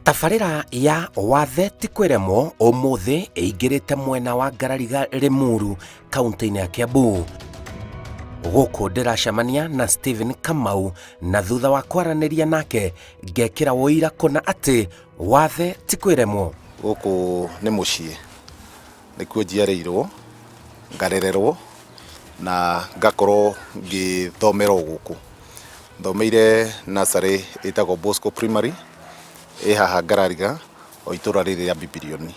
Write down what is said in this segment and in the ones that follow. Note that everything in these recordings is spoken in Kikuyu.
Tabarĩra ya Wathe ti kwĩremwo ũmũthĩ ĩingĩrĩte mwena wa Ngarariga Limuru kaunti-inĩ ya Kiambu. Gũkũ ndĩracemania na Stephen Kamau na thutha wa kwaranĩria nake ngekĩra ũira kũna atĩ wathe ti kwĩremwo. Gũkũ nĩ mũciĩ, nĩkuo njiarĩirwo, ngarererwo na ngakorwo ngĩthomera o gũkũ. Thomeire nursery ĩtagwo Bosco Primary ĩ haha Ngarariga o itũra rĩrĩ rĩa Bibilioni.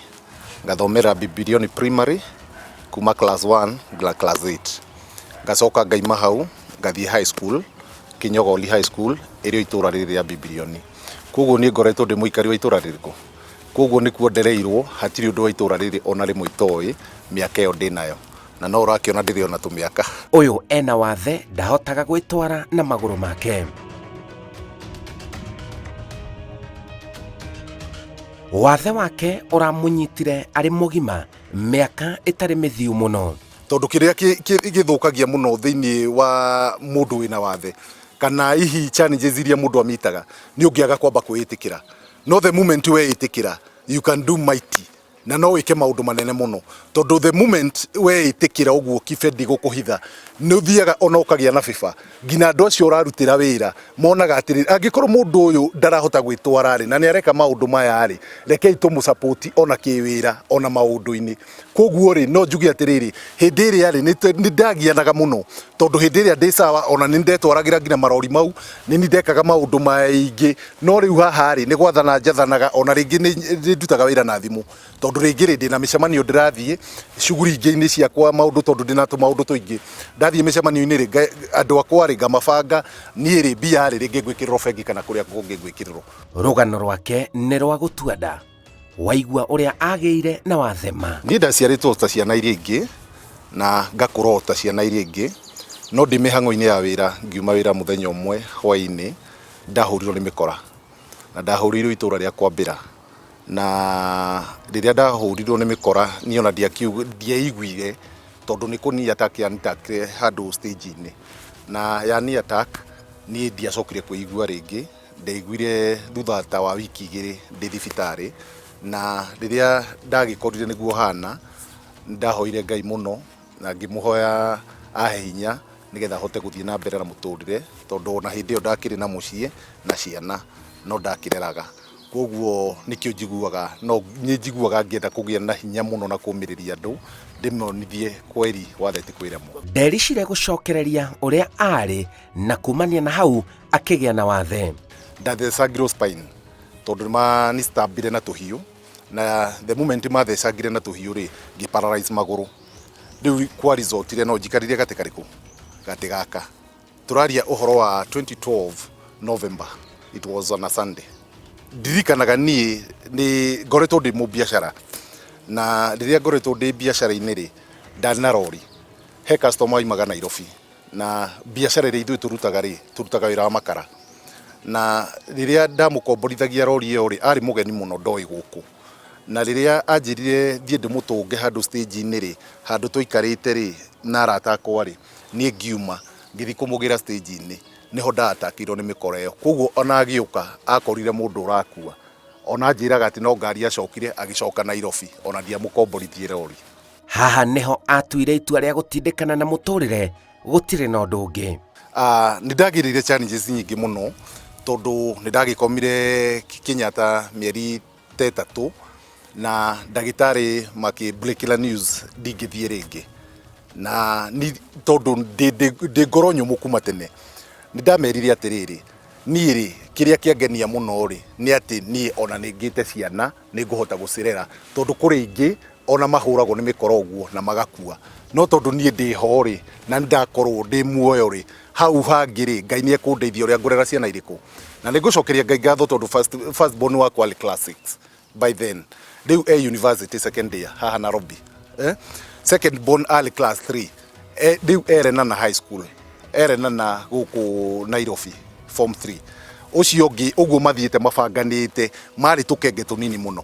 Ngathomera Bibilioni Primary kuma class 1 nginya class 8. Ngacoka ngaima hau ngathiĩ high school Kinyogoli High School ĩrĩ o itũra rĩrĩ rĩa Bibilioni. Koguo niĩ ngoretwo ndĩ mũikari wa itũra rĩrĩkũ? Koguo nĩkuo ndereirwo, hatirĩ ũndũ wa itũra rĩrĩ ona rĩmwe itoĩ mĩaka ĩyo ndĩnayo. Na no ũrakĩona ndĩrĩ ona tũmĩaka. Ũyũ ena wathe ndahotaga gwĩtwara na magũrũ make. Wathe wake ũramũnyitire arĩ mũgima mĩaka ĩtarĩ mĩthiu mũno. Tondũ kĩrĩa gĩthũkagia mũno thĩinĩ wa mũndũ wĩna wathe kana hihi challenges iria mũndũ amitaga nĩ ũngĩaga kwamba kwĩĩtĩkĩra. No the moment weĩtĩkĩra you can do mighty na no wĩke maũndũ manene mũno tondũ the moment weĩtĩkĩra ũguo kibe ndigũkũhitha nĩ ũthiaga ona ũkagĩa na bĩba nginya andũ acio ũrarutĩra wĩra monaga atĩrĩrĩ angĩkorwo mũndũ ũyũ ndarahota gwĩtwara rĩ na nĩ areka maũndũ maya rĩ rekei tũmũ ona kĩwĩra ona maũndũ-inĩ. Koguo rĩ no njuge atĩrĩrĩ hĩndĩ ĩrĩa rĩ nĩ ndagianaga mũno tondũ hĩndĩ ĩrĩa ndĩ sawa ona nĩ ndetwaragĩra nginya marori mau nĩ niĩ ndekaga maũndũ maingĩ no rĩu haha rĩ nĩ gwathana njathanaga ona rĩngĩ nĩ ndutaga wĩra na thimũ tondũ rĩngĩ rĩ ndĩna mĩcemanio ndĩrathiĩ shughuli ingĩ-inĩ ciakwa maũndũ tondũ ndĩna tũmaũndũ tũingĩ ndathiĩ mĩcemanio-inĩ rĩ andũ akwa rĩ ngamabanga niĩ rĩ mbia rĩ rĩngĩ ngwĩkĩrĩrwo bengi kana kũrĩa kũngĩ ngwĩkĩrĩrwo. Rũgano rwake nĩ rwa gũtua nda. Waigua ũrĩa agĩire na wathema. Niĩ ndaciarĩtwo ta ciana iria ingĩ na ngakũra o ta ciana iria ingĩ no ndĩ mĩhang'o-inĩ ya wĩra ngiuma wĩra mũthenya ũmwe hwaĩ-inĩ ndahũrirwo nĩ mĩkora na ndahũrĩirwo itũra rĩa Kwambĩra na rĩrĩa ndahũrirwo nĩ mĩkora niĩ ona ndiaiguire tondũ nĩ kũ knee attack ya handũ stage-inĩ na ya knee attack niĩ ndiacokire kwĩigua rĩngĩ. Ndaiguire thutha ta wa wiki igĩrĩ ndĩ thibitarĩ, na rĩrĩa ndagĩkorire nĩguo hana, nĩndahoire Ngai mũno na ngĩmũhoya ahe hinya nĩgetha hote gũthiĩ na mbere na mũtũrĩre, tondũ ona hĩndĩ ĩyo ndakĩrĩ na mũciĩ na ciana no ndakĩreraga. Koguo nĩkĩo njiguaga, no nĩ njiguaga ngĩenda kũgĩa na hinya mũno na kũmĩrĩria andũ, ndĩmonithie kweri wathe ti kwĩremwo. Ndericire gũcokereria ũrĩa aarĩ na kumania na hau akĩgĩa na wathe. Ndathecangirwo spine tondũ nĩ manicitambire na tũhiũ na the moment mathecangire na tũhiũ rĩ ngĩ paralyze magũrũ rĩu kwa resultire no njikarire gatĩ karĩkũ gatĩ gaka tũraria ũhoro wa 2012 November, it was on a Sunday. Ndirikanaga niĩ nĩ ngoretwo ndĩ mũbiacara na rĩrĩa ngoretwo ndĩ biacara-inĩ rĩ ndarĩ na rori he customer waimaga Nairobi na biacara ĩrĩa ithuĩ tũrutaga rĩ tũrutaga wĩra wa makara na rĩrĩa ndamũkomborithagia rori ĩyo rĩ arĩ mũgeni mũno ndoĩ gũkũ na rĩrĩa anjĩrire thiĩ ndĩmũtũnge handũ stage-inĩ rĩ handũ tũikarĩte rĩ na arata akwa rĩ niĩ ngiuma ngĩthiĩ kũmũgĩra stage-inĩ nĩho ndatakĩirwo nĩ mĩkora ĩyo koguo ona agĩũka akorire mũndũ ũrakua ona anjĩraga atĩ no ngari acokire agĩcoka Nairobi ona ndiamũkomborithie rori. Haha nĩho atuire itua rĩa gũtindĩkana na mũtũrĩre gũtirĩ na ũndũ ũngĩ. Nĩ ndagĩrĩire challenges nyingĩ mũno tondũ nĩ ndagĩkomire Kenyatta mĩeri ta ĩtatũ na ndagĩtarĩ makĩ break news ndingĩthiĩ rĩngĩ na tondũ ndĩ ngoro nyũmũ kuma tene nĩ ndamerire atĩrĩrĩ niĩ rĩ kĩrĩa kĩangenia mũno rĩ nĩ atĩ niĩ ona nĩ ngĩte ciana nĩ ngũhota gũcirera tondũ kũrĩ ingĩ ona mahũragwo nĩ mĩkora ũguo na magakua no tondũ niĩ ndĩ ho rĩ na nĩ ndakorwo ndĩ muoyo rĩ hau hangĩ rĩ Ngai nĩ ekũndeithia ũrĩa ngũrera ciana irĩkũ na nĩ ngũcokeria Ngai ngatho tondũ first born wakwa arĩ class 6 by then rĩu e university second year haha Nairobi, eh? Second born arĩ class 3, rĩu Erenana High School Erenana gũkũ Nairobi form 3 ũcio ũngĩ ũguo mathiĩte mabanganĩte marĩ tũkenge tũnini mũno.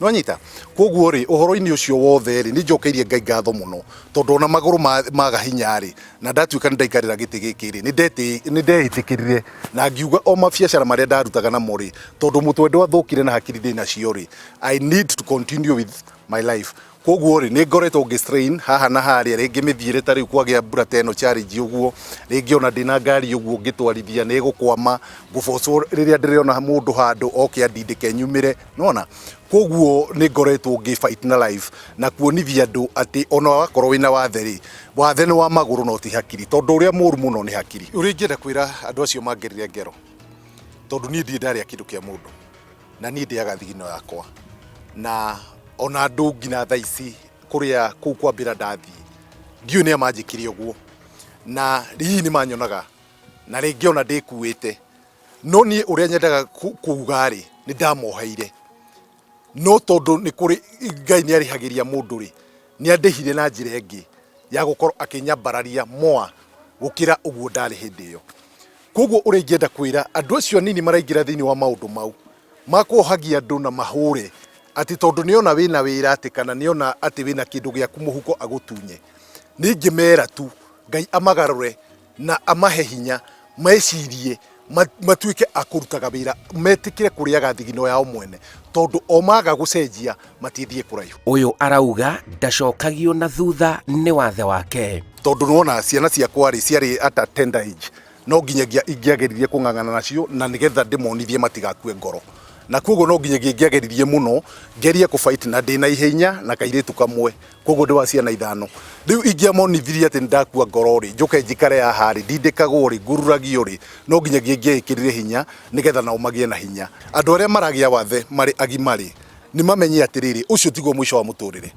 Nĩwanyita? Kwoguo rĩ, ũhoro-inĩ ũcio wothe rĩ, nĩ njokeirie Ngai ngatho mũno, tondũ ona magũrũ maga hinya rĩ, na ndatuĩka nĩ ndaikarĩra gĩtĩ gĩkĩ rĩ, nĩ ndeĩtĩkĩrire na ngiuga o mabiacara marĩa ndarutaga namo rĩ, tondũ mũtwe ndwathũkire na hakiri ndĩ nacio rĩ, I need to continue with my life. Kwoguo rĩ, nĩ ngoretwo ngĩ strain haha na harĩa, rĩngĩ mĩthiĩre ta rĩu kwagĩa mbura ta ĩno challenge ũguo, rĩngĩ ona ndĩna ngari ũguo ngĩtwarithia nĩ ĩgũkwama, ngũbocwo rĩrĩa ndĩrona mũndũ handũ oke andindĩke nyumĩre, nĩwona? Kwoguo nĩ ngoretwo ngĩ fight na life na kuonithia andũ atĩ ona wakorwo wĩna wathe rĩ, wathe nĩ wa magũrũ no ti hakiri, tondũ ũrĩa mũru mũno nĩ hakiri. Ũrĩa ingĩenda kwĩra andũ acio mangerire ngero, tondũ niĩ ndirĩ ndarĩa kĩndũ kĩa mũndũ, na niĩ ndĩaga thigino yakwa, na ona andũ nginya thaa ici kũrĩa kũu kwambĩra ndathiĩ, ndiũĩ nĩa manjĩkire ũguo, na hihi nĩ manyonaga na rĩngĩ ona ndĩkuĩte, no niĩ ũrĩa nyendaga kuga rĩ, nĩ ndamoheire, no tondũ nĩ kũrĩ Ngai nĩ arĩhagĩria mũndũ rĩ, nĩ andĩhire na njĩra ĩngĩ ya gũkorwo akĩnyambararia more gũkĩra ũguo ndarĩ hĩndĩ ĩyo. Koguo ũrĩa ingĩenda kwĩra andũ acio anini maraingĩra thĩinĩ wa maũndũ mau, ma kuohagia andũ na mahũre, atĩ tondũ nĩona wĩna wĩra atĩ kana nĩona atĩ wĩna kĩndũ gĩaku mũhuko agũtunye, nĩ ingĩmera tu Ngai amagarũre na amahe hinya mecirie matuĩke a kũrutaga wĩra, metĩkĩre kũrĩaga thigino yao mwene, tondũ o maga gũcenjia matithiĩ kũraihu. Ũyũ arauga ndacokagio na thutha nĩ wathe wake. Tondũ nĩwona ciana ciakwa rĩ, ciarĩ at a tender age, no nginyagia ingĩageririe kũng'ang'ana nacio na nĩgetha ndĩmonithie matigakue ngoro, na koguo no nginyagia ingĩageririe mũno ngerie kũ fight na ndĩna ihenya na kairĩtu kamwe, koguo ndĩ wa ciana ithano. Rĩu ingĩamonithirie atĩ nĩndakua ngoro rĩ, njũke njikare haha rĩ, ndindĩkagwo rĩ, ngururagio rĩ, no nginyagia ingĩeĩkĩrire hinya nĩgetha nao magĩe na hinya. Andũ arĩa maragĩa wathe marĩ agima rĩ, nĩ mamenye atĩrĩrĩ, ũcio tiguo mũico wa mũtũrĩre.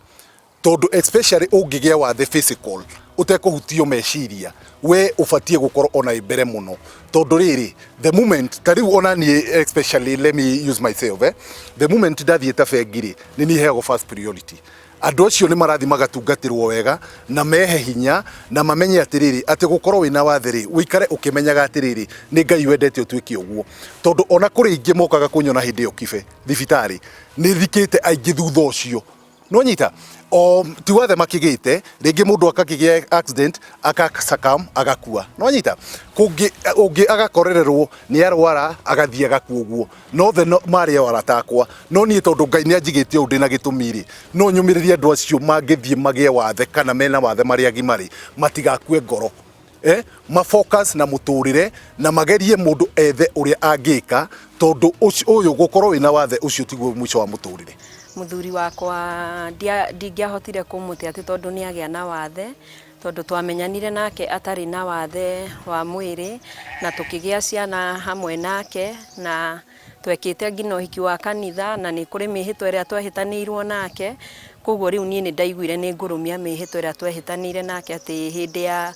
Tondũ especially ũngĩgĩa wathe physical ũtekũhutio meciria, we ũbatiĩ gũkorwo ona wĩ mbere mũno. Tondũ rĩrĩ, the moment, ta rĩu ona niĩ especially let me use myself, the moment ndathiĩ ta bengi rĩ, nĩ niĩ heagwo first priority. Andũ acio nĩ marathiĩ magatungatĩrwo wega na mehe hinya na mamenye atĩrĩrĩ, atĩ gũkorwo wĩna wathe rĩ, ũikare ũkĩmenyaga atĩrĩrĩ, nĩ Ngai wendete ũtuĩke ũguo. Tondũ ona kũrĩ aingĩ mokaga kũnyona hĩndĩ ĩyo Kibe thibitarĩ, nĩ thikĩte aingĩ thutha ũcio. Nĩwanyita? O ti wathe makĩgĩte, rĩngĩ mũndũ akakĩgĩa accident, aka succumb, agakua. Nĩwanyita? Kũngĩ, ũngĩ agakorererwo nĩ arwara, agathiĩ agakua ũguo. No othe no, marĩ o arata akwa. No niĩ tondũ Ngai nĩ anjigĩte ũũ ndĩna gĩtũmi rĩ, no nyũmĩrĩrie andũ acio mangĩthiĩ magĩe wathe kana mena wathe marĩ agima rĩ, matigakue ngoro. Eh, ma focus na mũtũrĩre na magerie mũndũ ethe ũrĩa angĩka, tondũ ũyũ gũkorwo wĩna wathe ũcio tiguo mũico wa mũtũrĩre. Mũthuri wakwa ndingĩahotire kũmũte atĩ tondũ nĩ agĩa na wathe, tondũ twamenyanire nake atarĩ na wathe wa mwĩrĩ, na tũkĩgĩa ciana hamwe nake, na twekĩte nginya ũhiki wa kanitha, na nĩ kũrĩ mĩhĩtwa ĩrĩa twehĩtanĩirwo nake, koguo rĩu niĩ nĩ ndaiguire nĩ ngũrũmia mĩhĩtwa ĩrĩa twehĩtanĩire nake atĩ hĩndĩ ya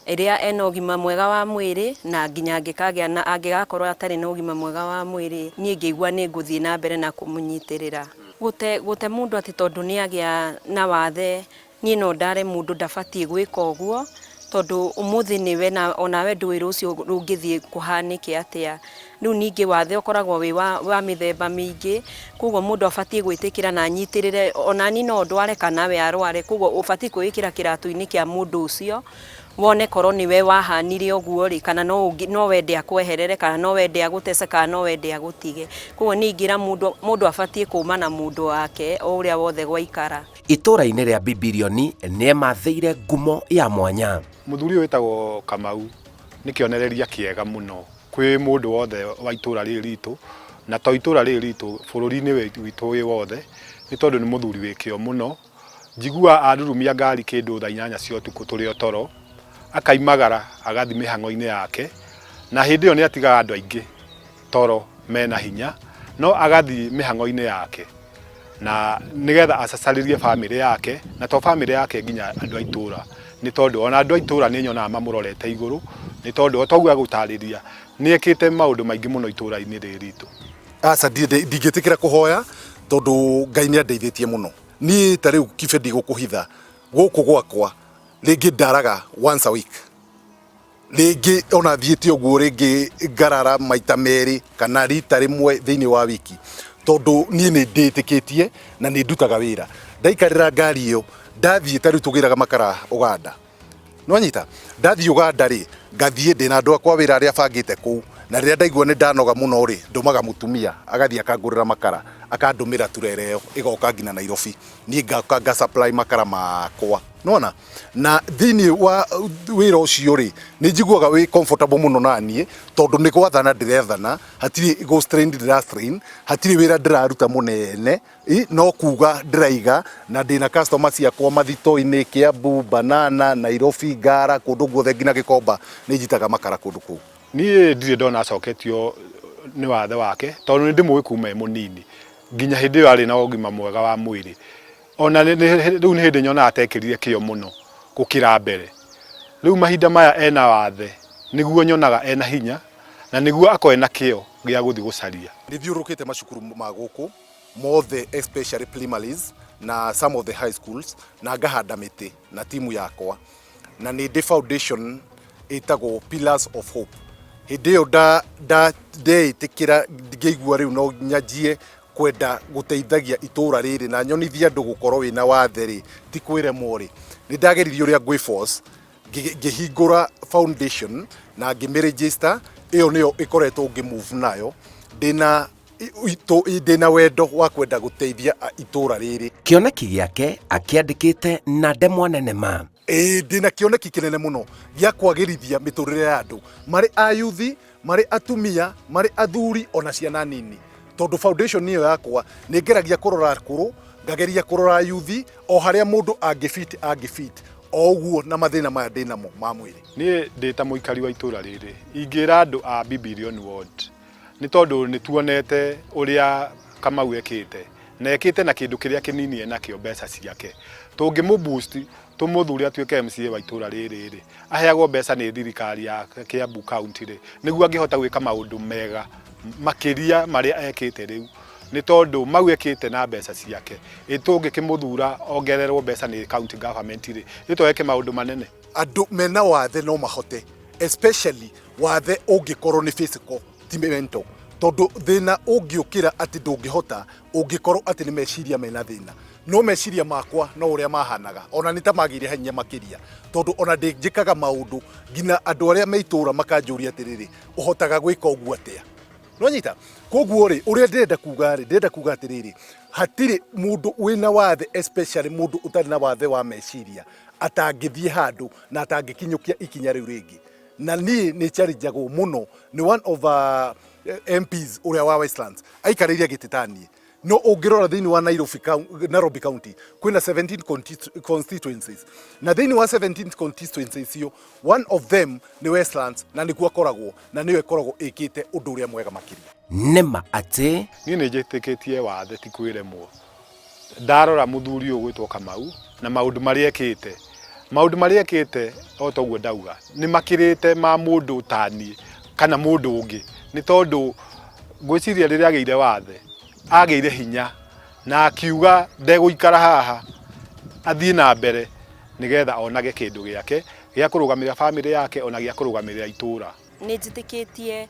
ĩrĩa ena ũgima mwega wa mwĩrĩ, na nginya angĩkagĩa na angĩgakorwo atarĩ na ũgima mwega wa mwĩrĩ, niĩ ngĩigua nĩ ngũthiĩ na mbere na kũmũnyitĩrĩra. Gũte gũte mũndũ atĩ tondũ nĩ agĩa na wathe Niĩ no ndare mũndũ ndabatiĩ gwĩka ũguo, tondũ ũmũthĩ nĩwe na onawe ndũĩ rũciũ rũngĩthiĩ kũhanĩke atĩa. Rĩu ningĩ wathe ũkoragwo wĩ wa mĩthemba mĩingĩ, koguo mũndũ abatiĩ gwĩtĩkĩra na anyitĩrĩre, onani no ndware kana we arware, koguo ũbatiĩ kwĩĩkĩra kĩratũ-inĩ kĩa mũndũ ũcio, wone korwo nĩwe wahanire ũguo rĩ, kana no wende akweherere, kana no wende agũtece, kana no wende agũtige. Koguo niĩ ingĩra mũndũ, mũndũ abatiĩ kũma na mũndũ wake o ũrĩa wothe gwaikara. Itũũra-inĩ rĩa Bibilioni nĩemathĩire ngumo ya mwanya. Mũthuri ũyũ wĩtagwo Kamau nĩ kĩonereria kĩega mũno kwĩ mũndũ wothe wa itũra rĩrĩ ritũ, na to itũra rĩrĩ ritũ, bũrũri-inĩ witũ wĩ wothe, nĩ tondũ nĩ mũthuri wĩ kĩo mũno. Njiguaga arurumia ngari kĩndũ thaa inyanya cia ũtukũ tũrĩ o toro, akaimagara agathiĩ mĩhang'o-inĩ yake, na hĩndĩ ĩyo nĩ atigaga andũ aingĩ toro mena hinya, no agathiĩ mĩhang'o-inĩ yake na nĩgetha acacarĩrie bamĩrĩ yake, na to bamĩrĩ yake nginya andũ a itũra, nĩ tondũ ona andũ a itũra nĩ nyonaga mamũrorete igũrũ, nĩ tondũ o ta ũguo egũtarĩria, nĩ ekĩte maũndũ maingĩ mũno itũra-inĩ rĩrĩ ritũ. Aca ndingĩtĩkĩra kũhoya tondũ Ngai nĩ andeithĩtie mũno. Niĩ ta rĩu Kibe ndigũkũhitha, gũkũ gwakwa rĩngĩ ndaraga once a week. Rĩngĩ ona thiĩte ũguo rĩngĩ ngarara maita merĩ kana rita rĩmwe thĩinĩ wa wiki. Tondũ niĩ nĩ ndĩtĩkĩtie na nĩ ndutaga wĩra. Ndaikarĩra ngari ĩyo, ndathiĩ ta rĩu tũgĩraga makara Ũganda. Nĩwanyita? Ndathiĩ Ũganda rĩ, ngathiĩ ndĩna andũ akwa wĩra arĩa bangĩte kũu, na rĩrĩa ndaigua nĩ ndanoga mũno rĩ, ndũmaga mũtumia agathiĩ akangũrĩra makara, akandũmĩra turera ĩyo ĩgoka nginya Nairobi. Niĩ ngoka nga supply makara makwa. Nĩwona? Na thĩinĩ wa wĩra ũcio rĩ, nĩ njiguaga wĩ comfortable mũno naniĩ, tondũ nĩ gwathana ndĩrethana, hatirĩ gũ strain ndĩra strain, hatirĩ wĩra ndĩraruta mũnene, no kuga ndĩraiga, na ndĩna customer ciakwa mathito-inĩ, Kiambu, Banana, Nairobi, Ngara, kũndũ guothe nginya Gĩkomba nĩ njitaga makara kũndũ kũu. Niĩ ndirĩ ndona acoketio nĩ wathe wake, tondũ nĩ ndĩmũĩ kuma e mũnini, nginya hĩndĩ ĩyo arĩ na ũgima mwega wa mwĩrĩ. Ona rĩu nĩ hĩndĩ nyonaga ta ekĩrire kĩo mũno gũkĩra mbere. Rĩu mahinda maya ena wathe nĩguo nyonaga ena hinya na nĩguo akorwo ena kĩo gĩa gũthiĩ gũcaria. Nĩ thiũrũrũkĩte macukuru ma gũkũ mothe especially primaries na some of the high schools na ngahanda mĩtĩ na timu yakwa na nĩ ndĩ foundation ĩtagwo Pillars of Hope. Hĩndĩ ĩyo ndeĩtĩkĩra ngĩigua rĩu no nyanjie kwenda gũteithagia itũra rĩrĩ na nyonithie andũ gũkorwo wĩna wathe rĩ ti kwĩremwo rĩ, nĩ ndageririe ũrĩa ngwĩ force ngĩhingũra foundation na ngĩmĩ register. Ĩyo nĩyo ĩkoretwo ngĩ move nayo ndĩna ndĩna wendo wa kwenda gũteithia itũra rĩrĩ. Kĩoneki gĩake akĩandĩkĩte na ndemwa nene ma. Ĩĩ, ndĩna kĩoneki kĩnene mũno gĩa kwagĩrithia mĩtũrĩre ya andũ, marĩ ayuthi, marĩ atumia, marĩ athuri, ona ciana nini, tondũ foundation ĩyo yakwa nĩ ngeragia kũrora akũrũ, ngageria kũrora ayuthi, o harĩa mũndũ angĩfit angĩfit o ũguo na mathĩna maya ndĩnamo ma mwĩrĩ. Niĩ ndĩ ta mũikari wa itũra rĩrĩ, ingĩra andũ a Bibilion Ward, nĩ tondũ nĩ tuonete ũrĩa Kamau ekĩte, na ekĩte na kĩndũ kĩrĩa kĩnini enakĩo, mbeca ciake. Tũngĩmũ boost, tũmũthure atuĩke MCA wa itũra rĩrĩ rĩ, aheagwo mbeca nĩ thirikari ya Kiambu County rĩ, nĩguo angĩhota gwĩka maũndũ mega makĩria marĩa ekĩte rĩu, nĩ tondũ mau ekĩte na mbeca ciake. Ĩ tũngĩkĩmũthura ongererwo mbeca nĩ county government rĩ, ĩ to eke maũndũ manene? Andũ mena wathe no mahote, especially wathe ũngĩkorwo nĩ physical ti mental, tondũ thĩna ũngĩũkĩra atĩ ndũngĩhota ũngĩkorwo atĩ nĩ meciria mena thĩna. No meciria makwa no ũrĩa mahanaga, ona nĩ ta magĩire hinya makĩria, tondũ ona ndĩnjĩkaga maũndũ nginya andũ arĩa me itũra makanjũria atĩrĩrĩ, ũhotaga gwĩka ũguo atĩa? Nĩwanyita? Koguo rĩ, ũrĩa ndĩrenda kuga rĩ, ndĩrenda kuga atĩrĩrĩ, hatirĩ mũndũ wĩna wathe, especially mũndũ ũtarĩ na wathe wa meciria, atangĩthiĩ handũ na atangĩkinyũkia ikinya rĩu rĩngĩ. Na niĩ nĩ challenge-agwo mũno nĩ one of MPs ũrĩa wa Westlands aikarĩire gĩtĩ ta niĩ. No ũngĩrora thĩinĩ wa Nairobi, Nairobi County kwĩna 17 constituencies, na thĩinĩ wa 17 constituencies icio one of them nĩ Westlands, na nĩkuo akoragwo na nĩyo ĩkoragwo ĩkĩte ũndũ ũrĩa mwega makĩria. Nĩma atĩ Niĩ nĩ njĩtĩkĩtie wathe ti kwĩremwo. Ndarora mũthuri ũyũ ũgwĩtwo Kamau na maũndũ marĩa ekĩte, maũndũ marĩa ekĩte o ta ũguo ndauga nĩ makĩrĩte ma mũndũ ta niĩ kana mũndũ ũngĩ, nĩ tondũ ngwĩciria rĩrĩa agĩire wathe agĩire hinya na akiuga ndegũikara haha, athiĩ na mbere nĩgetha onage kĩndũ gĩake gĩa kũrũgamĩrĩra bamĩrĩ yake ona gĩa kũrũgamĩrĩra itũra. Nĩ njĩtĩkĩtie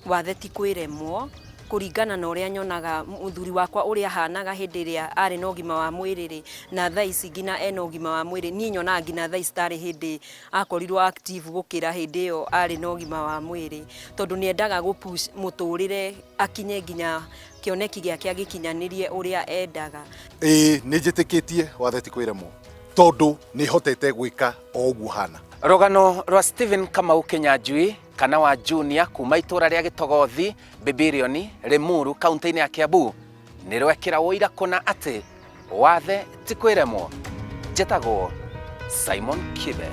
wathe ti kwĩremwo, kũringana na ũrĩa nyonaga mũthuri wakwa ũrĩa ahanaga hĩndĩ ĩrĩa arĩ na ũgima wa mwĩrĩ rĩ, na thaa ici nginya ena ũgima wa mwĩrĩ, niĩ nyonaga nginya thaa ici tarĩ hĩndĩ akorirwo active gũkĩra hĩndĩ ĩyo arĩ na ũgima wa mwĩrĩ, tondũ nĩ endaga gũ push mũtũrĩre akinye nginya kĩoneki gĩake agĩkinyanĩrie ũrĩa endaga. Ĩĩ, nĩ njĩtĩkĩtie wathe ti kwĩremwo, tondũ nĩ hotete gwĩka o ũguo hana. Rũgano rwa Stephen Kamau Kĩnyanjui kana wa Junior kuma itũra rĩa Gĩtogothi, Bibirioni, Limuru, kaunti-inĩ ya Kiambu nĩ rwekĩra ũira kũna atĩ wathe ti kwĩremwo. Njĩtagwo Simon Kibe.